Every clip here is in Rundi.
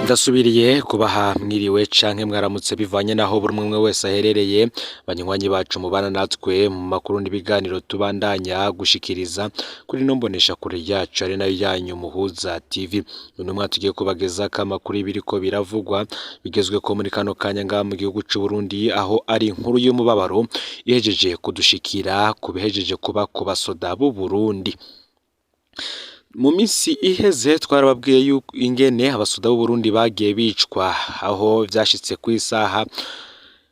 Ndasubiriye kubaha mwiriwe canke mwaramutse bivanye naho buri umwe wese aherereye. Banywanyi bacu mubana natwe mu makuru n'ibiganiro tubandanya gushikiriza kuri ino mboneshakure yacu, ari nayo yanyu Muhuza TV. Uno mwaka tugiye kubagezako amakuru y'ibiriko biravugwa bigezweko muri kano kanya ngaha mu gihugu c'Uburundi, aho ari inkuru y'umubabaro ihejeje kudushikira ku bihejeje kuba ku basoda b'Uburundi. Mu minsi iheze twarababwiye yuko ingene abasoda b'Uburundi bagiye bicwa, aho vyashitse kw'isaha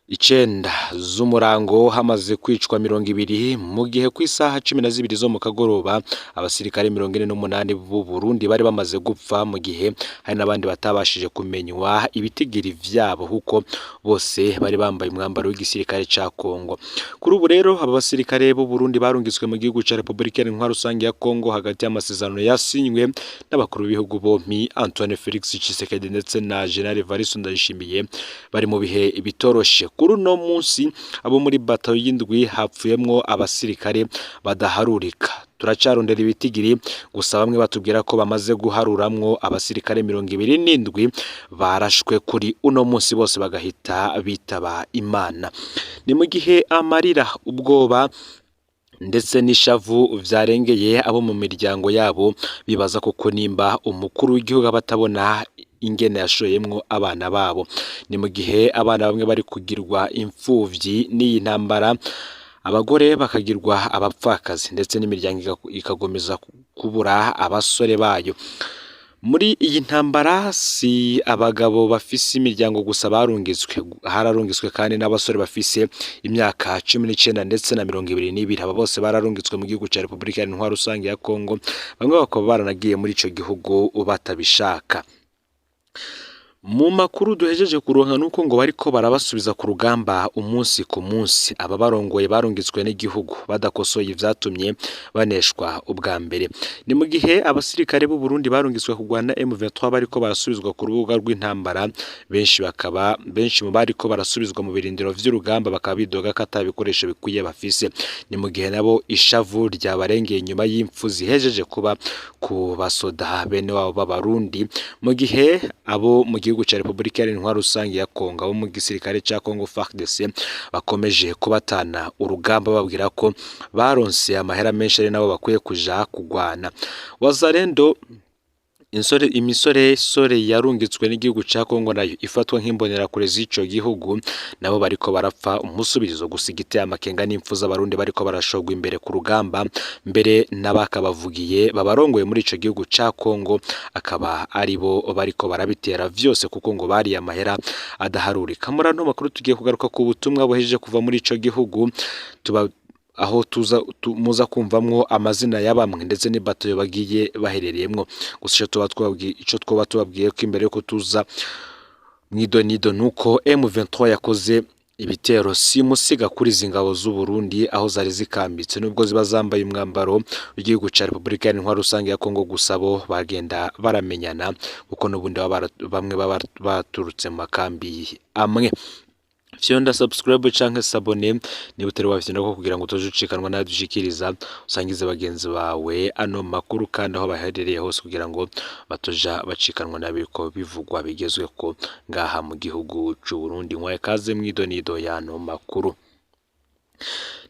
9 z'umurango hamaze kwicwa 20, mu gihe kw'isaha 12 zo mu kagoroba abasirikare 48 b'Uburundi bari bamaze gupfa, mu gihe hari n'abandi batabashije kumenywa ibitigiri vyabo kuko bose bari bambaye umwambaro w'igisirikare ca Kongo. Kuri ubu rero aba basirikare b'Uburundi barungitswe mu gihugu ca Republika Iharanira Rusangi ya Kongo hagati y'amasezerano yasinywe n'abakuru b'ibihugu bompi, Antoine Felix Tshisekedi ndetse na General Evariste Ndayishimiye, bari mu bihe bitoroshe. Kuri uno munsi abo muri batayo y'indwi hapfuyemwo abasirikare badaharurika. Turacarondera ibitigiri, gusa bamwe batubwira ko bamaze guharuramwo abasirikare 27 barashwe kuri uno munsi, bose bagahita bitaba Imana. Ni mu gihe amarira, ubwoba ndetse n'ishavu vyarengeye abo mu miryango yabo, bibaza koko nimba umukuru w'igihugu aba atabona ingene yashoyemwo abana babo. Ni mu gihe abana bamwe bari kugirwa imfuvyi n'iyi ntambara, abagore bakagirwa abapfakazi, ndetse n'imiryango ikagomeza kubura abasore bayo. Muri iyi ntambara si abagabo bafise imiryango gusa barungitswe, hararungitswe kandi n'abasore bafise imyaka 19 ndetse na 22. Aba bose bararungitswe mu gihugu ca Republika Iharanira Rusangi ya Kongo, bamwe bakaba baranagiye muri ico gihugu batabishaka. Mu makuru duhejeje kuronka nuko ngo bariko barabasubiza ku rugamba umunsi ku munsi. Aba barongoye barungitswe n'igihugu badakosoye ivyatumye baneshwa ubwa mbere. Ni mu gihe abasirikare b'u Burundi barungitswe kurwana M23 bariko barasubizwa ku rubuga rw'intambara, benshi bakaba benshi mu bariko barasubizwa mu birindiro vy'urugamba bakaba bidoga ko ata bikoresho bikwiye bafise. Ni mu gihe nabo ishavu ryabarengeye nyuma y'impfu zihejeje kuba ku basoda bene wabo b'Abarundi, mu gihe abo mu gihugu ca Republika Iharanira Rusangi ya Kongo, abo mu gisirikare ca Congo FARDC, bakomeje kubatana urugamba babwira ko baronse amahera menshi ari nabo bakwiye kuja kugwana. Wazalendo, insore imisore sore yarungitswe n'igihugu ca Kongo nayo ifatwa nk'imbonerakure z'ico gihugu, nabo bariko barapfa umusubirizo. Gusa igiteye amakenga n'impfu z'Abarundi bariko barashogwa imbere ku rugamba, mbere n'abakabavugiye babarongoye muri ico gihugu ca Kongo akaba aribo bariko barabitera vyose, kuko ngo bariye amahera adaharurika. Muri ano makuru tugiye kugaruka ku butumwa buhejeje kuva muri ico gihugu, tuba aho tuza muza kumvamwo amazina ya bamwe ndetse n'ibatayo bagiye baherereyemwo. Gusa ico tuba twabwiye, ico twoba tubabwiye ko imbere yuko tuza mw'idonido, nuko M23 yakoze ibitero simusiga kuri izi ngabo z'u Burundi aho zari zikambitse, nubwo ziba zambaye umwambaro w'igihugu ca Republika Iharanira Rusangi ya Kongo, gusa bo bagenda baramenyana kuko n'ubundi bamwe baba baturutse mu makambi amwe. Fyonda subscribe canke s'abonner niba utari wafyondako kugira ngo utoje ucikanwa nayo dushikiriza, usangize bagenzi bawe ano makuru kandi aho baherereye hose kugira ngo batoja bacikanwa n'abiriko bivugwa bigezweko ngaha mu gihugu c'u Burundi. Nkwaye kaze mw'idonido y'ano makuru.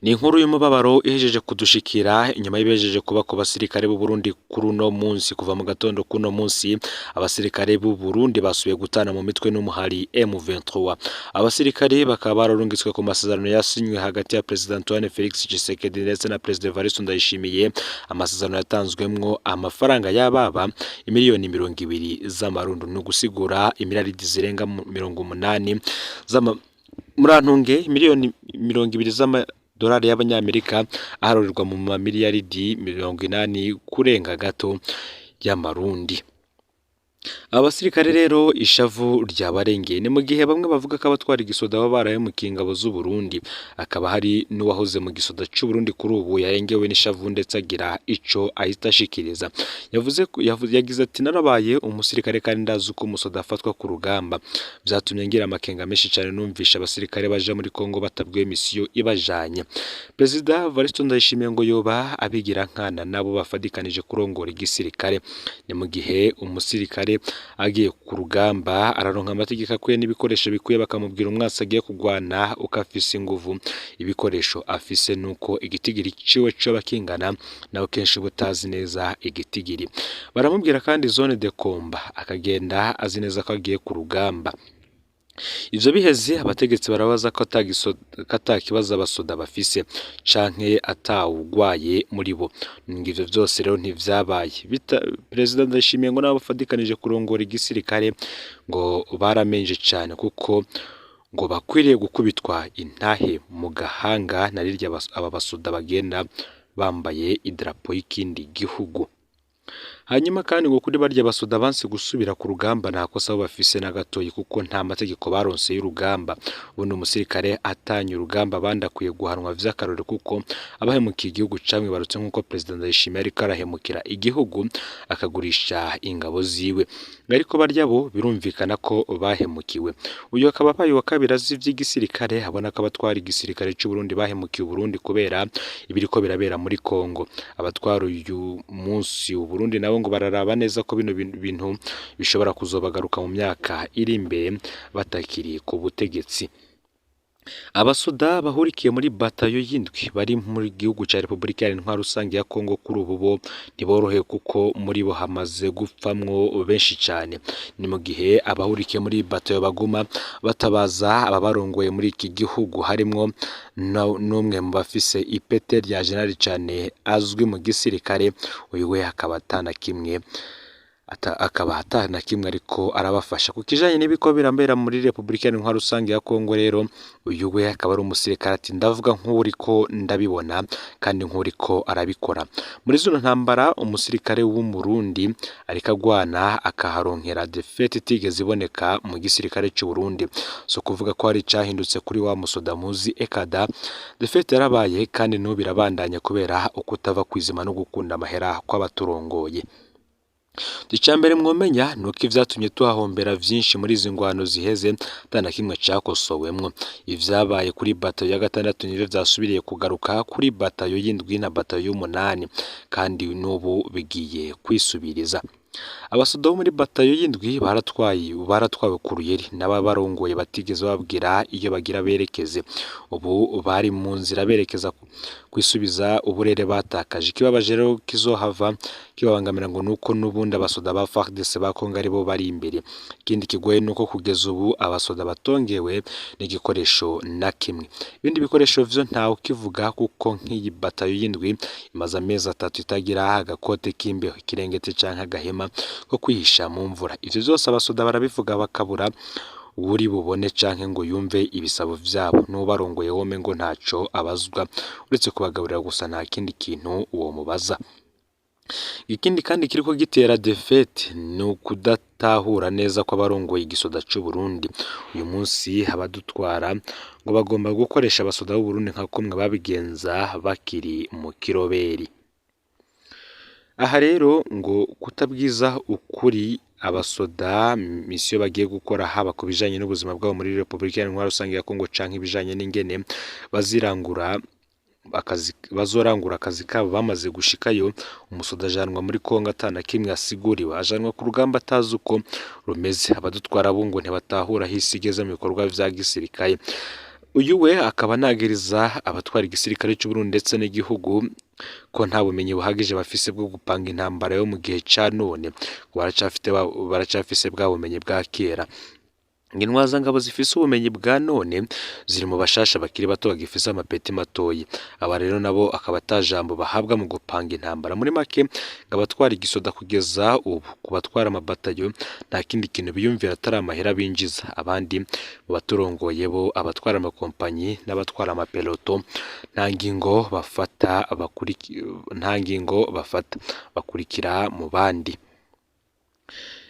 Ni inkuru y'umubabaro ihejeje kudushikira inyuma y'ibihejeje kuba ku basirikare b'u Burundi kuri uno munsi. Kuva mu gatondo kuno munsi abasirikare b'u Burundi basubiye gutana mu mitwe n'umuhari M23. Abasirikare bakaba bararungitswe ku masezerano yasinywe hagati ya President Antoine Felix Tshisekedi ndetse na President Evariste Ndayishimiye, amasezerano yatanzwemwo amafaranga y'ababa imiliyoni 20 z'amarundi, ni ugusigura imiliyaridi zirenga 80 z'ama, murantunge, miliyoni 20 z'amadolari y'Abanyamerika, aharurirwa mu mamiliyaridi 80 kurenga gato y'Amarundi. Aba basirikare rero ishavu ryabarengeye. Ni mu gihe bamwe bavuga ko abatwara igisoda baba barahemukiye ingabo z'u Burundi, akaba hari n'uwahoze mu gisoda c'u Burundi kuri ubu yarengewe n'ishavu ndetse agira ico ahita ashikiriza. Yavuze yagize ati: "Narabaye umusirikare kandi ndazi uko umusoda afatwa ku rugamba. Vyatumye ngira amakenga menshi cane numvisha abasirikare baja muri Kongo batabwiwe misiyo ibajanye. Perezida Evariste Ndayishimiye ngo yoba abigira nkana nabo bafadikanije kurongora igisirikare." Ni mu gihe umusirikare Umusirikare agiye ku rugamba araronka amategeko akwiye n'ibikoresho bikwiye, bakamubwira umwasi agiye kugwana uko afise inguvu, ibikoresho afise nuko igitigiri ciwe coba kingana, nawe kenshi uba utazi neza igitigiri. Baramubwira kandi zone de combat, akagenda azi neza ko agiye ku rugamba. Ivyo biheze abategetsi barabaza ko ata kibazo abasoda bafise canke atawugwaye muri bo. Ngo ivyo vyose rero ntivyabaye. Perezida Ndayishimiye ngo nabo bafadikanije kurongora igisirikare ngo baramenje cane, kuko ngo bakwiriye gukubitwa intahe mu gahanga na rirya aba basoda bagenda bambaye idarapo y'ikindi gihugu. Hanyuma kandi ngo kuri barya basoda banse gusubira ku rugamba, nta kosa bo bafise na gatoyi, kuko nta mategeko baronse y'urugamba. Ubundi umusirikare atanye urugamba abandi akwiye guhanwa vy'akarorero, kuko abahemukiye igihugu camwibarutse, nk'uko Perezida Ndayishimiye ariko arahemukira igihugu akagurisha ingabo ziwe. Ariko barya bo birumvikana ko bahemukiwe. Uyu akaba abaye uwa kabiri azi ivy'igisirikare abona ko abatwara igisirikare c'Uburundi bahemukiye Uburundi kubera ibiriko birabera muri Kongo. Abatwara uyu munsi Uburundi nabo ngo bararaba neza ko bino bintu bishobora kuzobagaruka mu myaka iri imbere batakiri ku butegetsi. Abasoda bahurikiye muri batayo y'indwi bari mu gihugu ca Repubulika Iharanira Intwaro Rusange ya Kongo kuri ubu bo ntiborohewe, kuko muri bo hamaze gupfamwo benshi cane. Ni mu gihe abahurikiye muri batayo baguma batabaza ababarongoye muri iki gihugu, harimwo n'umwe mu bafise ipete rya general cane azwi mu gisirikare. Uyu we akaba atana kimwe akaba atana kimwe ariko arabafasha ku kijanye n'ibiko birambera muri Repubulika Iharanira Intwaro Rusange ya Kongo. Rero uyu we akaba ari umusirikare, ati ndavuga nk'uriko ndabibona kandi nk'uriko arabikora. Muri zino ntambara umusirikare w'Umurundi ariko agwana akaharonkera défaite itigeze iboneka mu gisirikare c'u Burundi. So kuvuga ko hari icahindutse kuri wa musoda muzi ekada, défaite yarabaye kandi n'ubu irabandanya kubera ukutava kwizima no gukunda amahera kw'abaturongoye. Icambere mwomenya nuko ivyatumye tuhahombera vyinshi muri izi ngwano ziheze ata na kimwe cakosowemwo. Ivyabaye kuri batayo ya gatandatu nivyo vyasubiriye kugaruka kuri batayo y'indwi na batayo y'umunani, kandi n'ubu bigiye kwisubiriza. Abasoda bo muri batayo y'indwi baratwawe ku ruyeri n'ababarongoye batigeze bababwira iyo bagira berekeze. Ubu bari mu nzira berekeza kwisubiza uburere batakaje. Ikibabaje rero kizohava kibabangamira ngo nuko n'ubundi abasoda ba FARDC ba Kongo aribo bari imbere. Ikindi kigoye nuko kugeza ubu abasoda batongewe n'igikoresho na kimwe. Ibindi bikoresho vyo ntawe ukivuga, kuko nk'iyi batayo y'indwi imaze amezi 3 itagira agakote k'imbeho, ikirengete canke agahema ko kwihisha mu mvura. Ivyo vyose abasoda barabivuga bakabura uwuri bubone canke ngo yumve ibisabo vyabo. N'uwubarongoye wome ngo ntaco abazwa uretse kubagaburira gusa, nta kindi kintu womubaza. Ikindi kandi kiriko gitera défaite ni ukudatahura neza kw'abarongoye igisoda c'u Burundi. Uyu munsi abadutwara ngo bagomba gukoresha abasoda b'Uburundi nka kumwe babigenza bakiri mu kiroberi. Aha rero ngo kutabwiza ukuri abasoda mission bagiye gukora, haba ku bijanye n'ubuzima bwabo muri Repubulika Iharanira Rusange ya Kongo canke ibijanye n'ingene bazirangura akazi, bazorangura akazi kabo bamaze gushikayo. Umusoda ajanwa muri Kongo atana kimwe asiguriwe, ajanwa ku rugamba atazi uko rumeze. Abadutwara bo ngo ntibatahura aho isi igeze mu bikorwa vya gisirikare. Uyu we akaba anagiriza abatwara igisirikare c'u Burundi ndetse n'igihugu ko nta bumenyi buhagije bafise bwo gupanga intambara yo mu gihe ca none, ngo baracafise bwa bumenyi bwa kera. Intwazangabo zifise ubumenyi bwa none ziri mu bashasha bakiri bato bagifise amapeti matoyi. Aba rero nabo akaba ata jambo bahabwa mu gupanga intambara. Muri make ngo abatwara igisoda kugeza ubu, ku batwara amabatayo, nta kindi kintu biyumvira atari amahera binjiza. Abandi mu baturongoye bo, abatwara amakompanyi n'abatwara amapeloto, nta ngingo bafata, bakurikira mu bandi.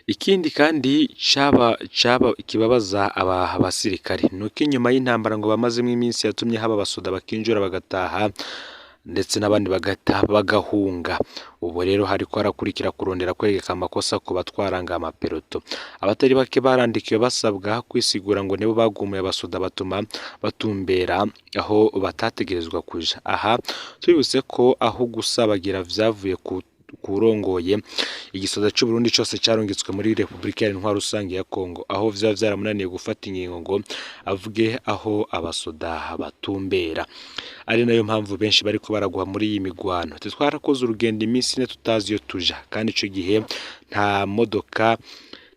Ikindi kandi caba caba kibabaza aba basirikare nuko inyuma y'intambara ngo bamazemwo iminsi yatumye haba abasoda bakinjura bagataha, ndetse n'abandi bagata bagahunga. Ubu rero hariko harakurikira kurondera kwereka amakosa ku batwaranga amapeloto. Abatari bake barandikiwe basabwa kwisigura ngo nibo bagumuye abasoda batuma batumbera aho batategerezwa kuja. Aha tubibutse ko aho gusabagira vyavuye ku kurongoye igisoda c'u Burundi cose carungitswe muri Republika Iharanira Intwaro Rusangi ya Kongo, aho vyoba vyaramunaniye gufata ingingo ngo avuge aho abasoda batumbera, ari nayo mpamvu benshi bariko baragwa muri iyi migwano. Twarakoze urugendo iminsi ine tutazi iyo tuja, kandi ico gihe nta modoka,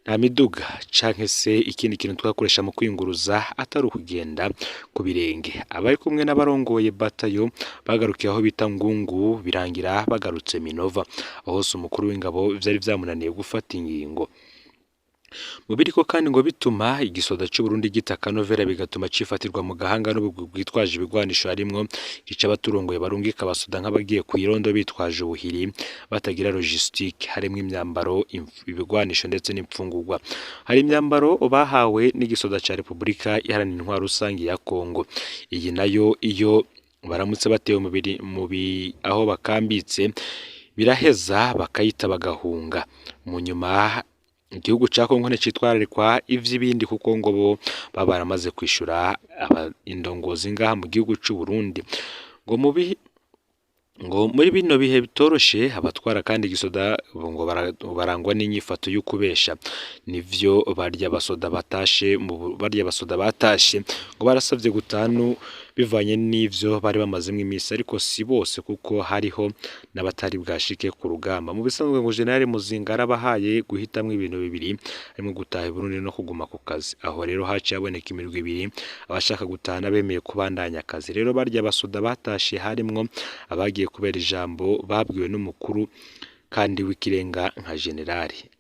nta miduga canke se ikindi kintu twakoresha mu kwiyunguruza atari ukugenda ku birenge. Abari kumwe n'abarongoye batayo bagarukiye aho bita Ngungu, birangira bagarutse Minova, aho hose umukuru w'ingabo vyari vyamunaniye gufata ingingo. Mu biriko kandi ngo bituma igisoda c'u Burundi gita akanovera, bigatuma cifatirwa mu gahanga n'ubugwi bwitwaje ibigwanisho, harimwo ica abaturongoye barungika abasoda nk'abagiye kw'irondo bitwaje ubuhiri, batagira logistique, harimwo imyambaro, ibigwanisho ndetse n'imfungurwa. Hari imyambaro bahawe n'igisoda ca Republika Iharanira Intwaro Rusangi ya Kongo, iyi nayo iyo baramutse batewe mu aho bakambitse biraheza bakayita bagahunga. Mu nyuma igihugu ca Kongo nticitwararikwa ivy'ibindi, kuko ngo bo baba baramaze kwishura indongozi ngaha mu gihugu c'u Burundi. Ngo muri bino bihe bitoroshe abatwara kandi igisoda ngo barangwa n'inyifato y'ukubesha, nivyo barya basoda batashe, barya basoda batashe ngo barasavye gutanu bivanye n'ivyo bari bamazemwo imisi, ariko si bose kuko hariho n'abatari bwashike ku rugamba. Mu bisanzwe ngo General Muzinga yarabahaye guhitamwo ibintu bibiri, harimwo gutaha i Burundi no kuguma ku kazi. Aho rero haciye haboneka imirwi ibiri, abashaka gutaha n'abemeye kubandanya akazi. Rero barya basoda batashe harimwo abagiye kubera ijambo babwiwe n'umukuru kandi w'ikirenga nka generali.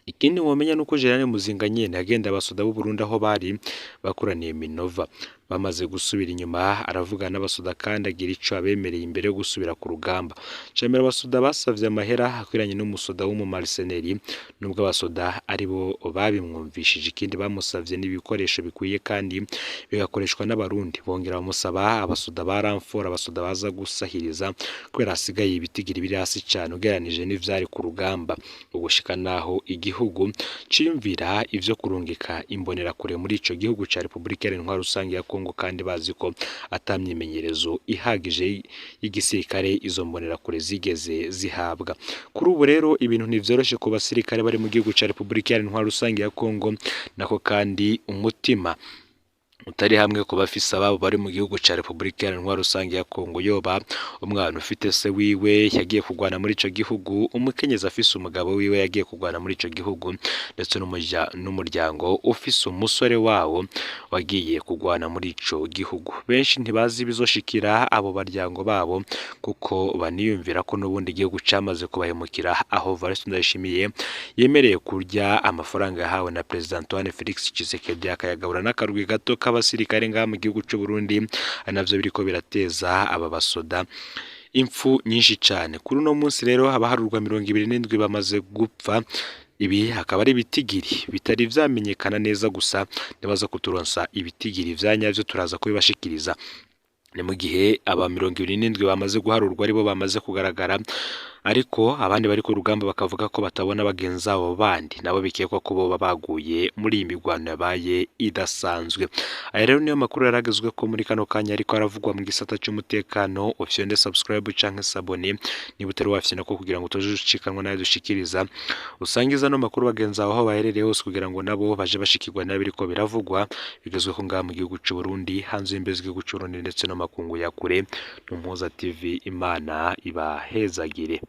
Ikindi womenya nuko General Muzinga nyene agenda abasoda b'u Burundi aho bari bakoraniye Minova, bamaze gusubira inyuma aravugana n'abasoda kandi agira ico abemereye imbere yo gusubira ku rugamba. Camera abasoda basavye amahera akwiranye n'umusoda w'umumarseneri, nubwo abasoda aribo babimwumvishije. Ikindi bamusavye n'ibikoresho bikwiye kandi bigakoreshwa n'abarundi. Bongera bamusaba abasoda ba ramfora, abasoda baza gusahiriza kubera hasigaye ibitigiri biri hasi cane ugereranije n'ivyari ku rugamba, ugushika naho igihugu ciyumvira ivyo kurungika imbonerakure muri ico gihugu ca Republika Iharanira Intwaro Rusangi ya Kongo, kandi bazi ko ata myimenyerezo ihagije y'igisirikare izo mbonerakure zigeze zihabwa. Kuri ubu rero ibintu ntivyoroshe ku basirikare bari mu gihugu ca Republika Iharanira Intwaro Rusangi ya Kongo, nako kandi umutima utari hamwe ku bafise ababo bari mu gihugu ca Republika Iharanira Intwaro Rusangi ya Kongo. Yoba umwana ufite se wiwe yagiye kugwana muri ico gihugu, umukenyezi afise umugabo wiwe yagiye kugwana muri ico gihugu, ndetse n'umuryango ufise umusore wawo wagiye kugwana muri ico gihugu. Benshi ntibazi ibizoshikira abo baryango babo, kuko baniyumvira ko n'ubundi igihugu camaze kubahemukira, aho Evariste Ndayishimiye yemereye kurya amafaranga yahawe na Perezida Antoine Felix Tshisekedi akayagabura n'akarwi gato k'abasirikare ngaha mu gihugu c'u Burundi, ari navyo biriko birateza aba basoda impfu nyinshi cane. Kuri uno munsi rero abaharurwa 27 bamaze gupfa, ibi akaba ari ibitigiri bitari vyamenyekana neza, gusa nibaza kuturonsa ibitigiri vya nyavyo turaza kubibashikiriza. Ni mu gihe aba 27 bamaze guharurwa aribo bamaze kugaragara, ariko abandi bari ku rugamba bakavuga ko batabona bagenzi babo bandi, nabo bikekwa ko boba baguye muri iyi mirwano yabaye idasanzwe. Aya rero niyo makuru yaragezwe ko muri kano kanya ariko aravugwa mu gisata c'umutekano. Ufyonde subscribe canke s'abonner niba utari wafyonda ko, kugira ngo utajucikanwa nayo dushikiriza. Usangiza no makuru bagenzi bawe aho baherereye hose, kugira ngo nabo baje bashikirwa n'abiriko biravugwa bigezweho ngaha mu gihugu c'u Burundi, hanze y'imbibe z'igihugu c'u Burundi ndetse no makungu ya kure. N'Umuhoza TV, Imana ibahezagire.